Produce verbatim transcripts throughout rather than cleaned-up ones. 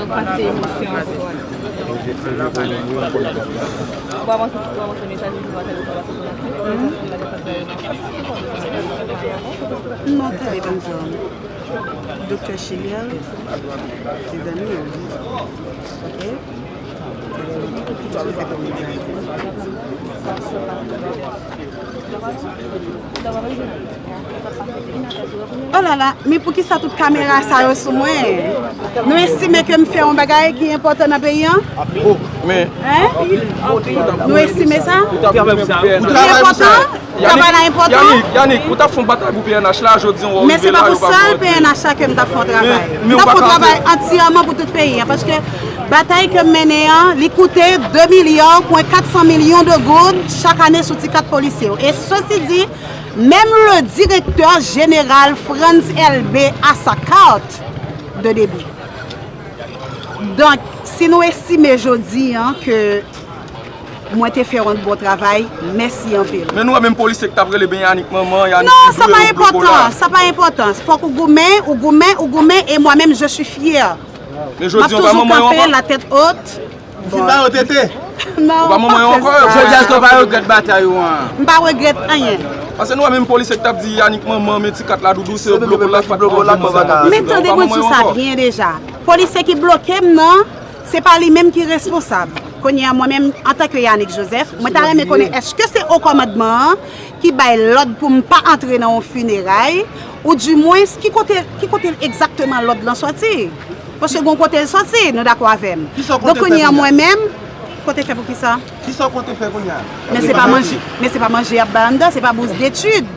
Pase emosyon an. Ou pa panse, ou pa panse mesaj li te pase pou pase pou natif? Non, tande, ban m di w. Doktè Chilian, se zanmi m. Ok? Olala, men poukisa tout kamera sa yo sou mwen? Nou estime ke m fè yon bagay ki enpòtan nan peyi an? Men, Hein? Nou estime sa? Li enpòtan? Travay la enpòtan? Yannick, Yannick, ou t ap fè yon batay pou P N H la, jodi an w Men se rive pa la, pou yo pa sèl pran P N H la ke m t ap fè yon travay. Men, men M t ap fè yon travay antyèman pou tout peyi an, paske batay ke m mennen an, li koute de milya pwen kat san milyon de goud chak ane sou ti kat polisye yo. E sesi di, menm le directeur général Frantz Elbé a sa carte de débit. Donk, si nou estime jodi an ke mwen te fè yon bon travay, mèsi anpil. Men nou wè menm polisye ki t ap rele ben Yannick manman, Yannick Non, sa pa enpòtan, sa pa enpòtan. Fòk ou goumen, ou goumen, ou goumen, e mwen menm, je suis fière. Men M ap jodi an, ou pa toujou manman yo kanpe ankò? La tête haute. Ou fin ba yo tete? Non, Ou pa manman yo ankò? Jodi a, èske w pa regrèt batay ou an? M pa regrèt anyen. Paske nou wè menm polisye ki t ap di Yannick manman, men ti kat la doudou, se yo ki bloke l la, ki pa t anvi manman. Men tande, mwen di sa byen deja. Polisye ki bloke m nan, se pa li menm ki responsab. Kounye a, mwen menm, antanke Yannick Joseph, mwen ta renmen konnen èske se o kòmandman an ki bay lòd pou m pa antre nan yon fineray, ou dimwens, ki kote, ki kote egzakteman lòd lan sòti? Paske gon kote l sòti, nou dakò avè m. Kisa w konte Donk, kounye a, mwen menm, kote fè pou kisa? Kisa w konte fè kounye a? Men se pa manje, men se pa manje y ap bay anndan, se pa bous detid.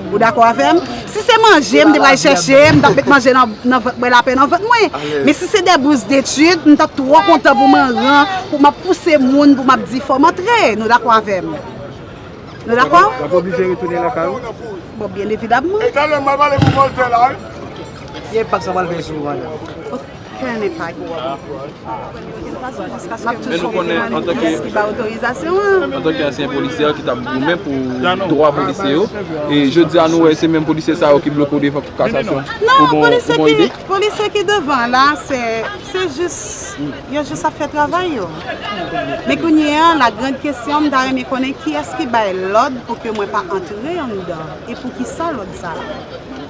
Ou dakò avè m? Si se manje, m te pral chèche, m t ap met manje nan, nan vant mwen, lapen nan vant mwen. Men si se de bous detid, m t ap twò kontan pou m anran, pou m ap pouse moun, pou m ap di fò m antre. Nou dakò avè m? Nou dakò? W ap oblije retounen lakay ou? Bon, byen evidamman. E talè m pral pale pou Vòltè la, wi. Ki enpak sa pral fè sou ou, Vanda? Okenn enpak. M ap toujou rete nan listris ki ba otorizasyon an. Antanke ansyen polisye ki t ap goumen pou dwa polisye yo, e jodi a nou wè se menm polisye sa yo ki bloke w devan kou kasasyon. Non, polisye ki, polisye ki devan la, se, se jis, yo jis ap fè travay yo. Men kounye a, la grande question, m ta renmen konnen kiyès ki bay lòd pou ke mwen pa antre anndan, e poukisa lòd sa a?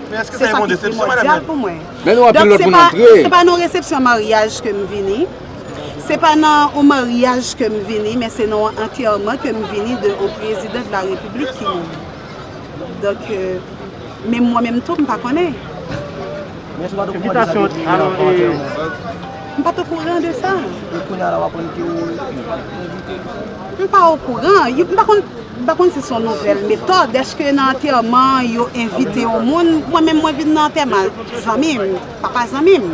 Se sa ki primòdyal pou mwen. Men nou anpil lòt moun antre. Donk, se pa, se pa nan yon resepsyon maryaj ke m vini. Se pa nan yon maryaj ke m vini, men se nan yon antèman ke m vini de yon prezidan de la repiblik ki mouri. Donk, euh, men mwen menm tou, m pa konnen. Men èske w pa t okouran de sa depi avan antèman? M pa t okouran de sa. E kounye a la w aprann ke w envite? M pa okouran. M pa konn M pa konn si se yon nouvèl metòd. Èske nan antèman, yo envite yon moun? Mwen menm, mwen vin nan antèman zanmi m, papa zanmi m.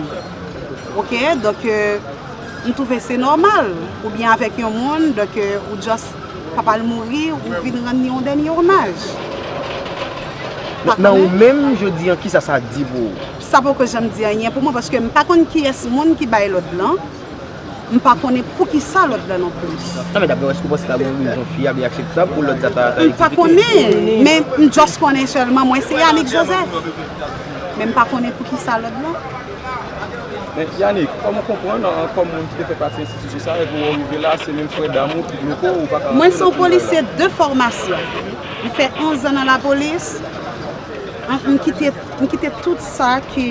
Oke, donk, euh, m twouve se nòmal. Oubyen avèk yon moun, donk, euh, ou just, papa l mouri, ou vin rann li yon dènye omaj. Donk, nan ou menm, jodi an, kisa sa di pou ou? Sa poko janm di anyen pou mwen, paske m pa konn kiyès moun ki bay lòd lan. M pa konnen poukisa lòd la non plis. Non, men daprè w, èske w panse ta gen yon rezon fyab e akseptab pou lòd sa ta, ta egzekite? M pa konnen, men m just konnen sèlman mwen se Yannick Joseph. Men m pa konnen poukisa lòd la. Men Yannick, kòman w konprann, an, kòm moun ki te fè pati enstitisyon sa, epi w rive la, se menm frè dam ou ki bloke w, ou pa ka rantre nan tribinal la? Mwen se yon polisye de fòmasyon. M fè onz an nan lapolis. M, m kite, m kite tout sa ki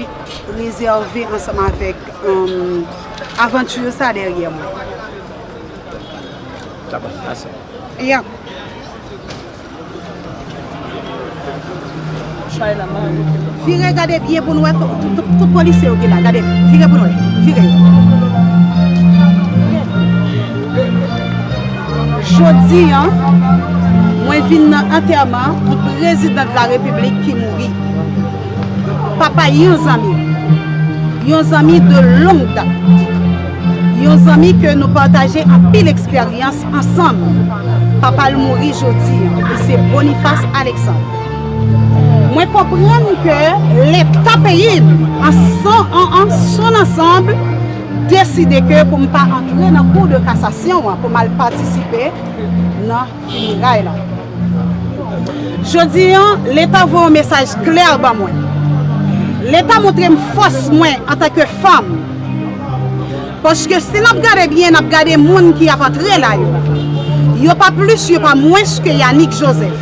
rezève ansanm avèk, um, avanti sa dèyè mwen. Sa pase sa. Yeah. Vire gade byen pou n wè tout, tout, tout polisye yo ki la. Gade, vire pou n wè. Vire. Jodi an, mwen vin nan antèman yon prezidan de la repiblik ki mouri. Papa yon zanmi, yon zanmi de longue date, yon zanmi ke nou pataje anpil eksperyans ansanm. Papa l mouri jodi an, e se Boniface Alexandre. Mwen konprann ke Leta peyi m, an son, an, an son ansanm, deside ke pou m pa antre nan Cour de cassation an, pou m al patisipe nan finèray la. Jodi an, Leta voye yon mesaj klè ban mwen. Leta montre m fòs mwen antanke fanm. Paske si n ap gade byen, n ap gade moun ki ap antre la yo. Yo pa plis, yo pa mwens ke Yanick Joseph.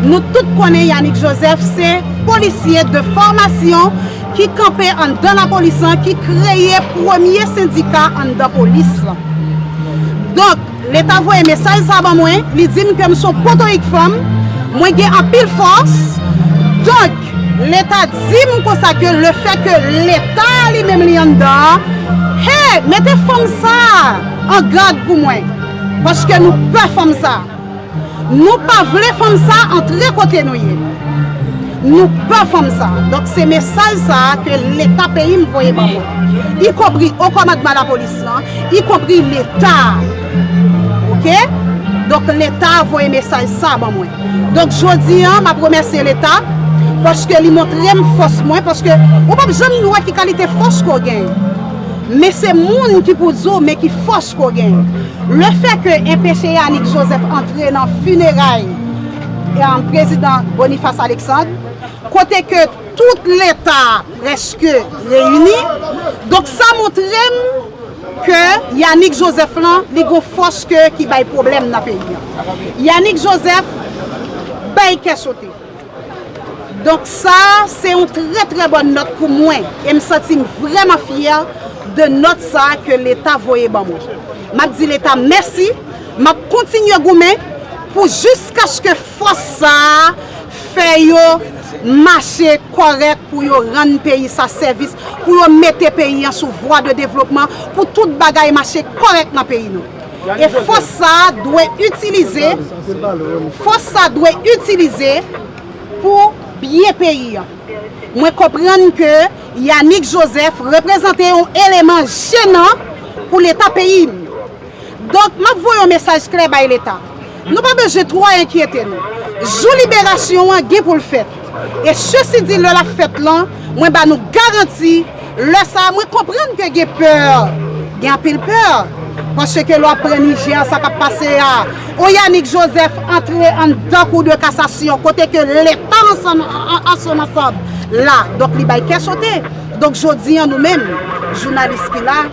Nou tout konnen Yanick Joseph se polisye de fòmasyon ki kanpe anndan lapolis lan, ki kreye premye sendika anndan polis lan. Donk, Leta voye mesaj sa ban mwen, li di m ke m se yon potorik fanm, mwen gen anpil fòs. Donk, Leta di m konsa ke lefètke Leta li menm li anndan an, hey, mete fanm sa a an gad pou mwen. Paske nou pè fanm sa a. Nou pa vle fanm sa a antre kote nou ye. Nou pè fanm sa a. Donk, se mesaj sa a ke Leta peyi m voye ban mwen. Ikonpri o kòmandman lapolis lan, ikonpri Leta a. Oke? Donk, Leta a voye mesaj sa a ban mwen. Donk, jodi a, m ap remèsye Leta, paske li montre m fòs mwen, paske ou p ap janm wè ki kalite fòs ke w genyen. Men se moun ki pou di w, men ki fòs ke w genyen. Lefètke enpeche Yanick Joseph antre nan fineray, e, prezidan Boniface Alexandre, kote ke tout Leta prèske reyini. Donk, sa montre m ke Yanick Joseph lan, li gon fòs ke, ki bay pwoblèm nan peyi an. Yanick Joseph bay kè sote. Donk, sa, se yon trè, trè bòn nòt pou mwen. E m santi m vrèman fyè de nòt sa a ke Leta voye ban mwen. M ap di Leta mèsi. M ap kontinye goumen pou jiskaske fòs sa a fè yo mache kòrèk, pou yo rann peyi sa sèvis, pou yo mete peyi an sou vwa de devlopman, pou tout bagay mache kòrèk nan peyi nou. E fòs sa a dwe itilize, fòs sa a dwe itilize pou byen peyi an. Mwen konprann ke Yanick Joseph reprezante yon eleman jenan pou Leta peyi m. Donk, m ap voye yon mesaj klè bay Leta. Nou pa bezwen twò enkyete nou. Jou liberasyon an gen pou l fèt. E sesi di lè l ap fèt lan, mwen ba nou garanti, lè sa a, mwen konprann ke gen pè. Gen anpil pè. Paske lè w ap pran Nijè, sa k ap pase a. O Yanick Joseph antre anndan kou de kasasyon, kote ke Leta ansanm, an, an, ansanm, ansanm la. Donk, li bay kè sote. Donk, jodi a, nou menm, jounalis ki la,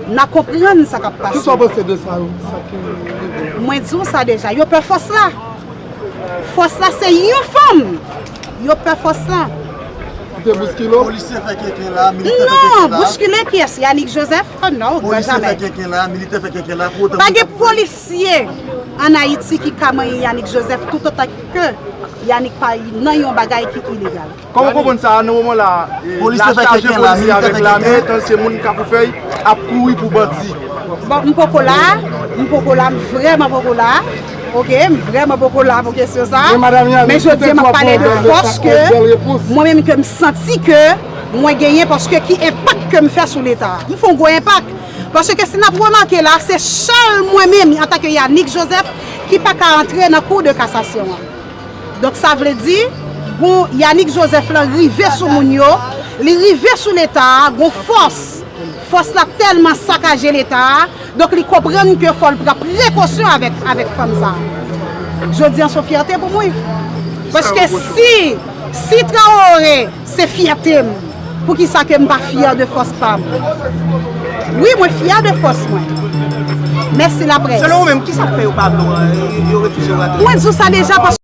n a konprann sa k ap pase. Kisa w panse de sa yo? Sa ki rive? Mwen di w sa deja, yo pè fòs la. Fòs la se yon fanm. Yo pè fòs la. Ou te bouskile w? Polisye fè kenken la, militè fè kenken la. Non, bouskile kiyès? Yanick Joseph? Oh non, gran jamè. Polisye fè kenken la, militè fè kenken la, pou otan. Pa gen polisye ann Ayiti ki ka manyen Yanick Joseph toutotan ke Yanick pa nan yon bagay ki ilegal. Kòman w konprann sa a, nan moman la, e, la chaje polisye avèk lame, tanse moun Kafoufèy ap kouri pou bandi? Bon, m poko la, m poko la, m vrèman poko la. Oke, m vrèman poko la pou kesyon sa a. Men jodi a, m ap pale de fòs ke mwen menm ke m santi ke mwen genyen paske ki enpak ke m fè sou Leta a. M fè yon gwo enpak. Paske si n ap remake la, se sèl mwen menm, antanke Yanick Joseph, ki pa ka antre nan kou de kasasyon an. Donk, sa vle di, bon, Yanick Joseph lan rive sou moun yo, li rive sou Leta a, gon fòs. Fòs la tèlman sakaje Leta a, donk li konprann ke fò l pran prekosyon avèk, avèk fanm sa a. Jodi a, se yon fyète pou mwen. Paske si, si Traoré se fyète m, poukisa ke m pa fyè de fòs pa m? Wi, mwen fyè de fòs mwen. Mèsi laprès. Selon ou menm, kisa k fè yo pa vle w, yo, yo refize w rantre? Mwen di w sa deja, paske